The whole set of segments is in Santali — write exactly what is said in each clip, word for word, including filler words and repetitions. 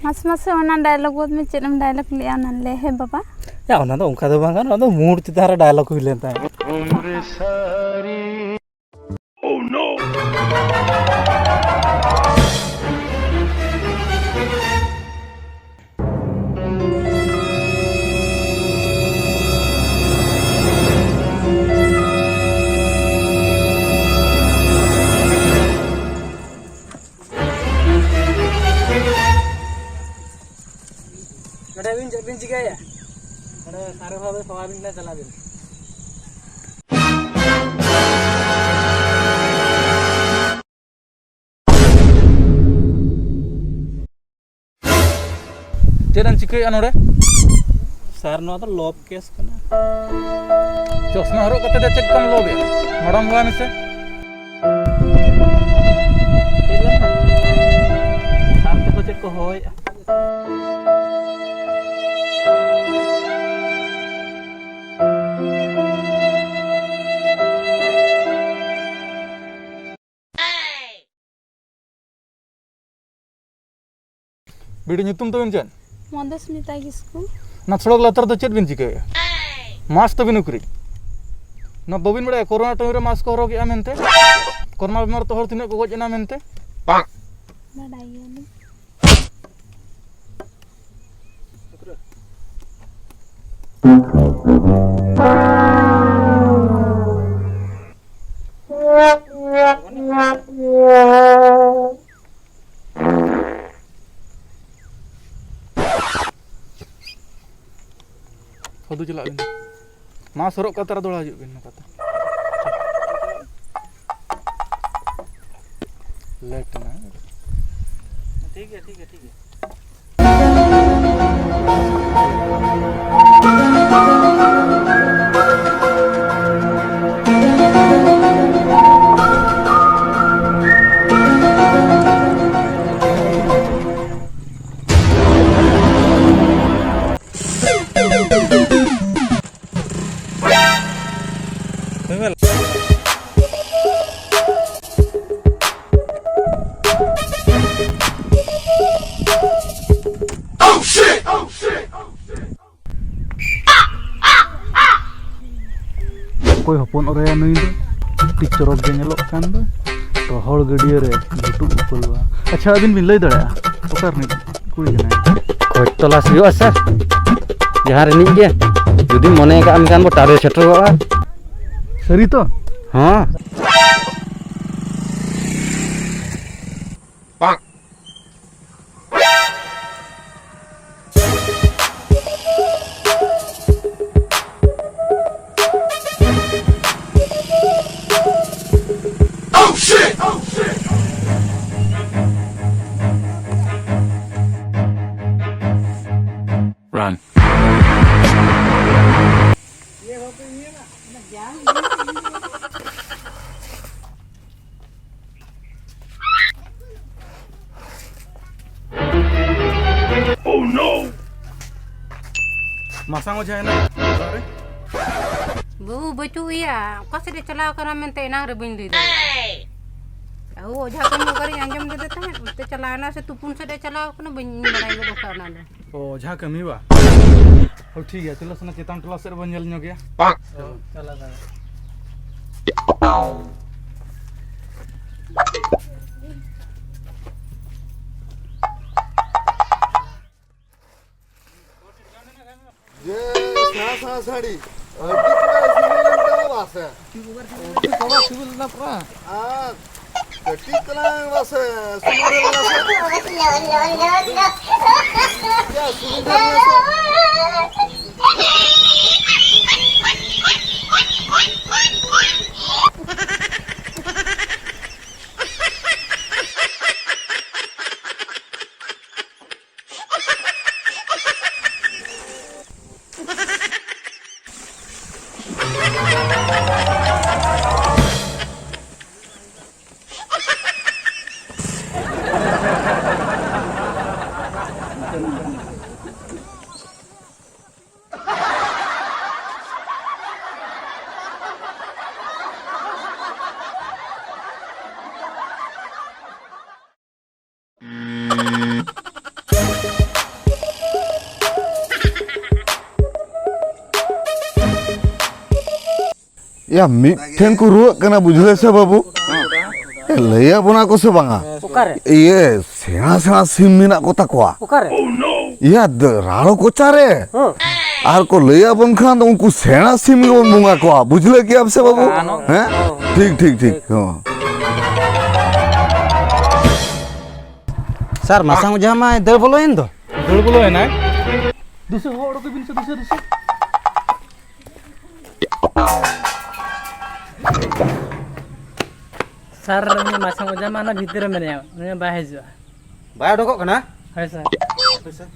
ᱢᱟᱥᱮ ᱢᱟᱥᱮ ᱚᱱᱟ ᱰᱟᱭᱞᱚᱜ ᱜᱚᱫ ᱢᱮ, ᱪᱮᱫ ᱮᱢ ᱰᱟᱭᱞᱚᱜ ᱞᱮᱜᱼᱟ ᱚᱱᱟ ᱞᱟᱹᱭ ᱦᱮ ᱵᱟᱵᱟ᱾ ᱭᱟ, ᱚᱱᱟ ᱫᱚ ᱚᱱᱠᱟ ᱫᱚ ᱵᱟᱝ ᱠᱟᱱᱟ, ᱚᱱᱟ ᱫᱚ ᱢᱩᱰ ᱪᱮᱛᱟᱱ ᱨᱮ ᱰᱟᱭᱞᱚᱜ ᱦᱩᱭ ᱞᱮᱱ ᱛᱟᱦᱮᱸᱫ᱾ ᱱᱚᱰᱮ ᱟᱹᱵᱤᱱ ᱪᱮᱫ ᱵᱤᱱ ᱪᱤᱠᱟᱹᱭᱟ? ᱱᱚᱰᱮ ᱥᱟᱨᱮ ᱵᱷᱟᱵᱮ ᱥᱚᱵᱷᱟ ᱵᱤᱱ ᱪᱟᱞᱟᱜ ᱵᱤᱱ᱾ ᱪᱮᱫ ᱮᱢ ᱪᱤᱠᱟᱹᱭᱮᱫᱼᱟ ᱱᱚᱰᱮ? ᱥᱟᱨ, ᱱᱚᱣᱟ ᱫᱚ ᱞᱚᱵ ᱠᱮᱥ ᱠᱟᱱᱟ᱾ ᱪᱚᱥᱢᱟ ᱦᱚᱨᱚᱜ ᱠᱟᱛᱮ ᱫᱚ ᱪᱮᱫ ᱠᱚᱢ ᱞᱚᱵᱮᱫᱼᱟ? ᱢᱟᱲᱟᱝ ᱞᱟᱹᱭ ᱢᱮᱥᱮ᱾ ᱪᱮᱫ ᱞᱮᱠᱟ? ᱥᱟᱨ ᱛᱟᱠᱚ ᱪᱮᱫ ᱠᱚ ᱦᱚᱦᱚᱭᱮᱫᱼᱟ? ᱵᱤᱴᱤ, ᱧᱩᱛᱩᱢ ᱛᱟᱵᱤᱱ ᱪᱮᱫ? ᱢᱚᱫᱩᱥᱢᱤᱛᱟ ᱠᱤᱥᱠᱩ᱾ ᱚᱱᱟ ᱥᱚᱲᱚᱠ ᱞᱟᱛᱟᱨ ᱫᱚ ᱪᱮᱫ ᱵᱤᱱ ᱪᱤᱠᱟᱹᱭᱮᱫᱼᱟ? ᱢᱟᱥᱠ ᱛᱟᱵᱤᱱ ᱩᱠᱨᱤᱡ᱾ ᱚᱱᱟ ᱵᱟᱵᱤᱱ ᱵᱟᱲᱟᱭᱟ ᱠᱳᱨᱳᱱᱟ ᱴᱟᱭᱤᱢ ᱨᱮ ᱢᱟᱥᱠ ᱠᱚ ᱦᱚᱨᱚᱜᱮᱫᱼᱟ ᱢᱮᱱᱛᱮ? ᱠᱳᱨᱳᱱᱟ ᱵᱤᱢᱟᱨ ᱛᱮ ᱦᱚᱲ ᱛᱤᱱᱟᱹᱜ ᱠᱚ ᱜᱚᱡ ᱮᱱᱟ ᱢᱮᱱᱛᱮ? ᱵᱟᱰᱟᱭ ᱜᱮᱭᱟᱞᱤᱧ᱾ ᱥᱟᱹᱫᱷᱩ ᱪᱟᱞᱟᱜ ᱵᱤᱱ᱾ ᱢᱟᱥᱠ ᱦᱚᱨᱚᱜ ᱠᱟᱛᱮ ᱟᱨ ᱫᱚᱦᱲᱟ ᱦᱤᱡᱩᱜ ᱵᱤᱱ ᱱᱚᱝᱠᱟᱛᱮ᱾ ᱞᱮᱴ ᱮᱱᱟ᱾ ᱴᱷᱤᱠ ᱜᱮᱭᱟ, ᱴᱷᱤᱠ ᱜᱮᱭᱟ, ᱴᱷᱤᱠ ᱜᱮᱭᱟ᱾ ᱚᱠᱚᱭ ᱦᱚᱯᱚᱱ ᱚᱨᱮᱭᱟ ᱱᱩᱭ ᱫᱚ? ᱟᱹᱰᱤ ᱪᱚᱨᱚᱠ ᱜᱮ ᱧᱮᱞᱚᱜ ᱠᱟᱱ ᱫᱚ᱾ ᱨᱚᱦᱚᱲ ᱜᱟᱹᱰᱭᱟᱹ ᱨᱮ ᱜᱷᱩᱴᱩ ᱩᱯᱟᱹᱞᱣᱟ᱾ ᱟᱪᱪᱷᱟ, ᱟᱹᱵᱤᱱ ᱵᱤᱱ ᱞᱟᱹᱭ ᱫᱟᱲᱮᱭᱟᱜᱼᱟ ᱚᱠᱟ ᱨᱤᱱᱤᱡ ᱠᱩᱲᱤ ᱠᱟᱱᱟᱭ? ᱠᱷᱚᱡᱽ ᱛᱚᱞᱟᱥ ᱦᱩᱭᱩᱜᱼᱟ ᱥᱮ ᱡᱟᱦᱟᱸ ᱨᱤᱱᱤᱡ ᱜᱮ᱾ ᱡᱩᱫᱤ ᱢᱚᱱᱮ ᱠᱟᱜ ᱢᱮ ᱠᱷᱟᱱ ᱵᱚ ᱴᱟᱨᱜᱮᱴ ᱥᱮᱴᱮᱨᱚᱜᱼᱟ᱾ ᱥᱟᱹᱨᱤ ᱛᱚ? ᱦᱚᱸ᱾ Run. ᱢᱟᱥᱟᱝ ᱚᱡᱷᱟ ᱦᱮᱱᱟᱜ ᱚᱲᱟᱜ ᱨᱮ? ᱵᱟᱹᱵᱩ ᱵᱟᱹᱪᱩᱜ ᱮᱭᱟ, ᱚᱠᱟ ᱥᱮᱫ ᱮ ᱪᱟᱞᱟᱣ ᱠᱟᱱᱟ ᱢᱮᱱᱛᱮ ᱮᱱᱟᱝ ᱨᱮ ᱵᱟᱹᱧ ᱞᱟᱹᱭ ᱫᱟᱲᱮᱭᱟᱜᱼᱟ᱾ ᱟᱹᱦᱩ ᱚᱡᱷᱟ ᱠᱟᱹᱢᱤ ᱚᱠᱟᱨᱤᱧ ᱟᱸᱡᱚᱢ ᱞᱮᱫᱮ ᱛᱟᱦᱮᱸᱫ, ᱚᱱᱛᱮ ᱪᱟᱞᱟᱣ ᱮᱱᱟ ᱥᱮ ᱛᱩᱯᱩᱱ ᱥᱮᱫ ᱮ ᱪᱟᱞᱟᱣ ᱠᱟᱱᱟ, ᱵᱟᱹᱧ ᱵᱟᱲᱟᱭ ᱜᱚᱫ ᱠᱟᱜ ᱚᱱᱟ ᱫᱚ᱾ ᱚ, ᱚᱡᱷᱟ ᱠᱟᱹᱢᱤ ᱵᱟ? ᱦᱳᱭ, ᱴᱷᱤᱠ ᱜᱮᱭᱟ, ᱪᱚᱞᱚ ᱥᱮ ᱚᱱᱟ ᱪᱮᱛᱟᱱ ᱴᱚᱞᱟ ᱥᱮᱫ ᱨᱮᱵᱚᱱ ᱧᱮᱞ ᱧᱚᱜᱮᱭᱟ᱾ ᱪᱚᱞᱚ, ᱪᱟᱞᱟᱜ ᱠᱟᱱᱟ᱾ ᱡᱮ ᱥᱮᱬᱟ ᱥᱮᱬᱟ ᱥᱟᱹᱲᱤ, ᱟᱹᱰᱤ ᱪᱮᱦᱨᱟ ᱥᱤᱵᱤᱞ ᱞᱮᱱ ᱛᱟᱢᱟ ᱵᱟᱥᱮ᱾ ᱟᱹᱰᱤ ᱪᱮᱦᱨᱟ ᱥᱤᱵᱤᱞ ᱞᱮᱱᱟ ᱯᱩᱨᱟ᱾ ᱟᱨ ᱠᱟᱹᱴᱤᱡ ᱛᱟᱞᱟᱝ ᱵᱟᱥᱮ, ᱥᱩᱱᱩᱢ ᱰᱷᱮᱨ ᱞᱮᱱᱟ ᱥᱮ? ᱭᱟ, ᱥᱩᱱᱩᱢ ᱰᱷᱮᱨ ᱞᱮᱱᱟ ᱥᱮ? ᱭᱟ, ᱢᱤᱫᱴᱷᱮᱱ ᱠᱚ ᱨᱩᱣᱟᱹᱜ ᱠᱟᱱᱟ, ᱵᱩᱡᱷᱟᱹᱣ ᱥᱮ ᱵᱟᱹᱵᱩ? ᱮ, ᱞᱟᱹᱭ ᱟᱵᱚᱱᱟ ᱠᱚ ᱥᱮ ᱵᱟᱝᱟ? ᱚᱠᱟᱨᱮ? ᱤᱭᱟᱹ, ᱥᱮᱬᱟ ᱥᱮᱬᱟ ᱥᱤᱢ ᱢᱮᱱᱟᱜ ᱠᱚ ᱛᱟᱠᱚᱣᱟ᱾ ᱚᱠᱟᱨᱮ? ᱤᱭᱟᱹ, ᱫ-, ᱨᱟᱲᱚ ᱠᱚᱪᱟ ᱨᱮ᱾ ᱦᱮᱸ᱾ ᱟᱨ ᱠᱚ ᱞᱟᱹᱭ ᱟᱵᱚᱱ ᱠᱷᱟᱱ ᱫᱚ ᱩᱱᱠᱩ ᱥᱮᱬᱟ ᱥᱤᱢ ᱜᱮᱵᱚᱱ ᱵᱚᱸᱜᱟ ᱠᱚᱣᱟ, ᱵᱩᱡᱷᱞᱟᱹ ᱠᱮᱜᱼᱟᱢ ᱥᱮ ᱵᱟᱹᱵᱩ? ᱦᱮᱸ? ᱴᱷᱤᱠ, ᱴᱷᱤᱠ, ᱴᱷᱤᱠ᱾ ᱦᱚᱸ᱾ ᱥᱟᱨ, ᱢᱟᱥᱟᱝ ᱚᱡᱷᱟ ᱢᱟᱭ ᱫᱟᱹᱲ ᱵᱚᱞᱚᱭᱮᱱ ᱫᱚ᱾ ᱫᱟᱹᱲ ᱵᱚᱞᱚᱭᱮᱱᱟᱭ? ᱫᱩᱥᱟᱹ ᱦᱚᱲ ᱚᱰᱚᱠ ᱵᱤᱱ ᱥᱮ, ᱫᱩᱥᱟᱹ, ᱫᱩᱥᱟᱹ᱾ ᱥᱟᱨ, ᱩᱱᱤ ᱢᱟᱥᱟᱝ ᱚᱡᱷᱟ ᱢᱟ ᱚᱱᱟ ᱵᱷᱤᱛᱤᱨ ᱨᱮ ᱢᱮᱱᱟᱭᱟ, ᱩᱱᱤ ᱢᱟ ᱵᱟᱭ ᱦᱤᱡᱩᱜᱼᱟ᱾ ᱵᱟᱭ ᱚᱰᱚᱠᱚᱜ ᱠᱟᱱᱟ? ᱦᱳᱭ ᱥᱟᱨ᱾ ᱦᱳᱭ ᱥᱟᱨ᱾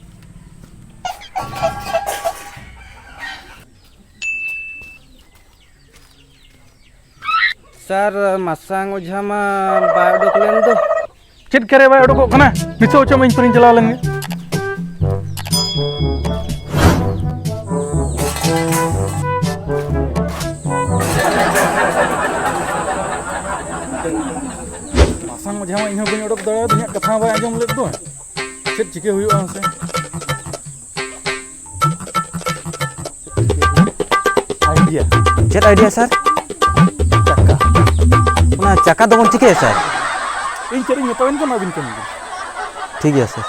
ᱥᱟᱨ, ᱢᱟᱥᱟᱝ ᱚᱡᱷᱟ ᱢᱟ ᱵᱟᱭ ᱚᱰᱚᱠ ᱞᱮᱱ ᱫᱚ᱾ ᱪᱮᱫ ᱠᱟᱨᱮ ᱵᱟᱭ ᱚᱰᱚᱠᱚᱜ ᱠᱟᱱᱟ? ᱱᱤᱛᱚᱜ ᱚᱪᱚᱜ ᱢᱮ, ᱤᱧ ᱯᱟᱹᱨᱤᱧ ᱪᱟᱞᱟᱣ ᱞᱮᱱ ᱜᱮ᱾ ᱢᱟᱥᱟᱝ ᱚᱡᱷᱟ ᱢᱟ ᱤᱧ ᱦᱚᱸ ᱵᱟᱹᱧ ᱚᱰᱚᱠ ᱫᱟᱲᱮᱭᱟᱫᱟ, ᱤᱧᱟᱹᱜ ᱠᱟᱛᱷᱟ ᱦᱚᱸ ᱵᱟᱭ ᱟᱸᱡᱚᱢ ᱞᱮᱫ ᱫᱚ᱾ ᱪᱮᱫ ᱪᱤᱠᱟᱹ ᱦᱩᱭᱩᱜᱼᱟ ᱢᱟᱥᱮ? ᱟᱭᱰᱤᱭᱟ᱾ ᱪᱮᱫ ᱟᱭᱰᱤᱭᱟ, ᱥᱟᱨ? ᱪᱟᱠᱟ᱾ ᱚᱱᱟ ᱪᱟᱠᱟ ᱫᱚᱵᱚᱱ ᱪᱤᱠᱟᱹᱭᱟ, ᱥᱟᱨ? ᱤᱧ ᱪᱮᱫ ᱤᱧ ᱢᱮᱛᱟᱵᱤᱱ ᱠᱟᱱᱟ, ᱟᱹᱵᱤᱱ ᱠᱟᱹᱢᱤ ᱵᱤᱱ᱾ ᱴᱷᱤᱠ ᱜᱮᱭᱟ, ᱥᱟᱨ᱾